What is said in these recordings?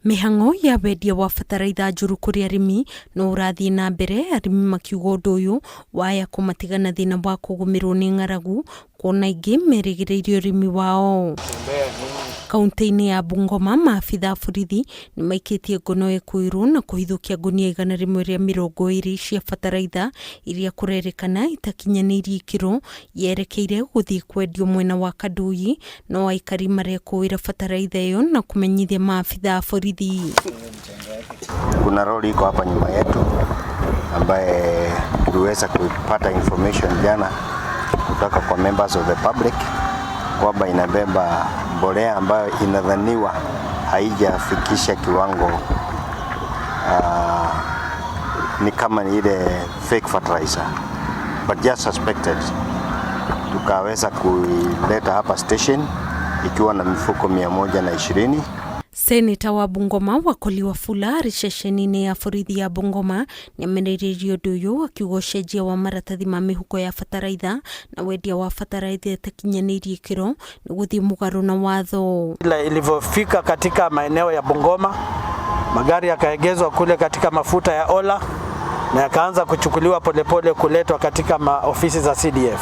Mĩhang'o ya wendia wa bataraitha njũru kũrĩ arĩmi no ũrathiĩ na mbere, arĩmi makiuga ũndũ ũyũ waya kũmatiga na thĩna wa kũgũmĩrwo nĩ ng'aragu kuona aingĩ merĩgĩrĩire ũrĩmi wao. Kauntĩ-inĩ ya Bungoma, maabitha a borithi nĩ maikĩtie ngono ĩkũĩrwo na kũhithũkia ngunia 120 cia bataraitha iria kũrerĩkana itakinyanĩirie ikĩro yerekeire gũthiĩ kwendio mwena wa Kanduyi No aikari marekũĩra bataraitha ĩyo na kũmenyithia maabitha a borithi. Kuna lori iko hapa nyuma yetu ambaye tuliweza kupata information jana kutoka kwa members of the public kwamba inabeba mbolea ambayo inadhaniwa haijafikisha kiwango ni kama ni ile fake fertilizer but just suspected. Tukaweza kuileta hapa station ikiwa na mifuko 120. Seneta wa Bungoma Wakoli Wafula arĩ ceceni-inĩ ya borithi ya Bungoma nĩamenereirie ũndũ ũyũ akiuga ũcenjia wa maratathi ma mĩhuko ya bataraitha na wendia wa bataraitha ĩtakinyanĩirie ikĩro nĩ gũthiĩ mũgarũ na watho. Ilivyofika katika maeneo ya Bungoma, magari yakaegezwa kule katika mafuta ya Ola na yakaanza kuchukuliwa polepole kuletwa katika maofisi za CDF.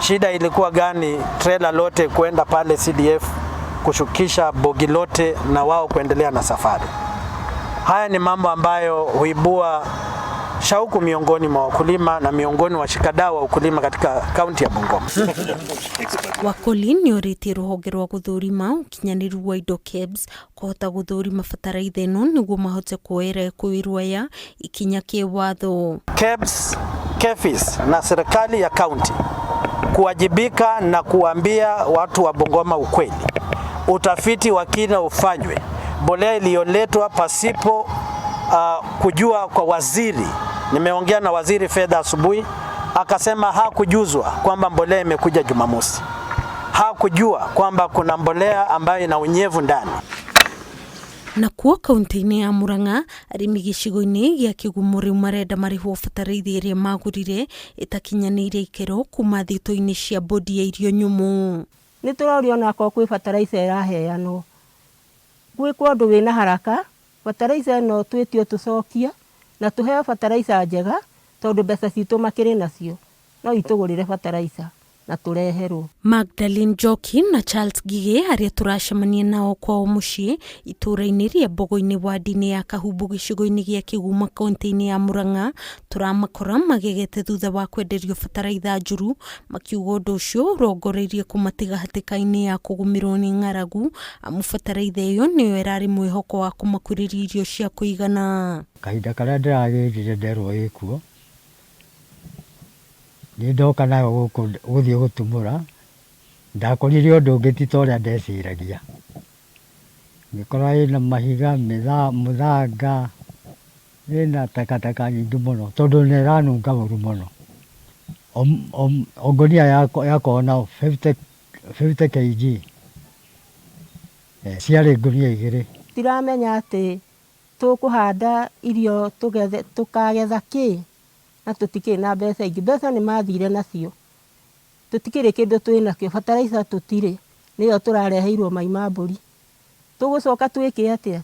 Shida ilikuwa gani? Trela lote kwenda pale CDF kushukisha bogi lote na wao kuendelea na safari. Haya ni mambo ambayo huibua shauku miongoni mwa wakulima na miongoni wa washikadau wa ukulima katika kaunti ya Bungoma. Wakoli nĩorĩtie rũhonge rwa gũthũrima ũkinyanĩru wa indo KEBS kũhota gũthũrima bataraitha ĩno nĩguo mahote kuoera ekũĩrwo aya ikinya kĩwatho. KEBS, KEPHIS na serikali ya kaunti kuwajibika na kuambia watu wa Bungoma ukweli. Utafiti wa kina ufanywe. Mbolea iliyoletwa pasipo kujua kwa waziri. Nimeongea na waziri fedha asubuhi, akasema hakujuzwa kwamba mbolea imekuja Jumamosi. Hakujua kwamba kuna mbolea ambayo ina unyevu ndani. Nakuo kaunti-inĩ ya Murang'a arĩmi gĩcigo-inĩ gĩa Kĩgumo rĩu marenda marĩhwo bataraitha ĩrĩa magũrire ĩtakinyanĩire ikĩro kuma thito-inĩ cia bodi ya irio nyũmũ. Nĩ tũroria onakorwo kwĩ bataraitha ĩraheanwo gwĩkwo ũndũ wĩna haraka, bataraitha ĩno twĩtio tũcokie na tũheo bataraitha njega tondũ mbeca citũ makĩrĩ nacio no itũgũrĩre bataraitha na tũreherwo. Magdalene Njoki na Charles Ngigĩ arĩa tũracemania nao kwao mũciĩ itũũra-inĩ rĩa Mbogo-inĩ wadi-inĩ ya Kahumbu gĩcigo-inĩ gĩa Kĩgumo kaunti-inĩ ya Murang'a tũramakora magegete thutha wa kwenderio bataraitha njũru makiuga ũndũ ũcio ũrongoreirie kũmatiga hatĩka-inĩ ya kũgũmĩrwo nĩ ng'aragu amu bataraitha ĩyo nĩyo ĩrarĩ mwĩhoko wa kũmakũrĩria irio cia kũigana. Kahinda karĩa ndĩragĩrire nderwo ĩkuo, niĩ ndoka nayo gũkũ gũthiĩ gũtumũra, ndakorire ũndũ ũngĩ ti ta ũrĩa ndeciragia. Ngĩkora ĩna mahiga, mũthanga, ĩna takataka nyingĩ mũno tondũ nĩ ĩranunga ũru mũno. O ngũnia yakoragwo na 50 kg, ciarĩ ngũnia igĩrĩ. Tiramenya atĩ tũkũhanda irio tũgethe tũkagetha kĩ na tũtikĩrĩ na mbeca ingĩ. Mbeca nĩ mathire nacio, tũtikĩrĩ kĩndũ twĩnakĩo, bataraitha tũtirĩ, nĩyo tũrareheirwo mai ma mbũri. Tũgũcoka twĩke atĩa?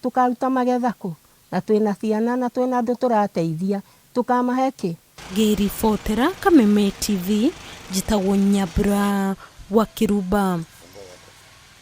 Tũkaruta magetha kũ? Na twĩna ciana na twĩna andũ tũrateithia, tũkamahe kĩ? Ngĩribotera Kameme TV, njĩtagwo Nyambura wa Kĩrumba.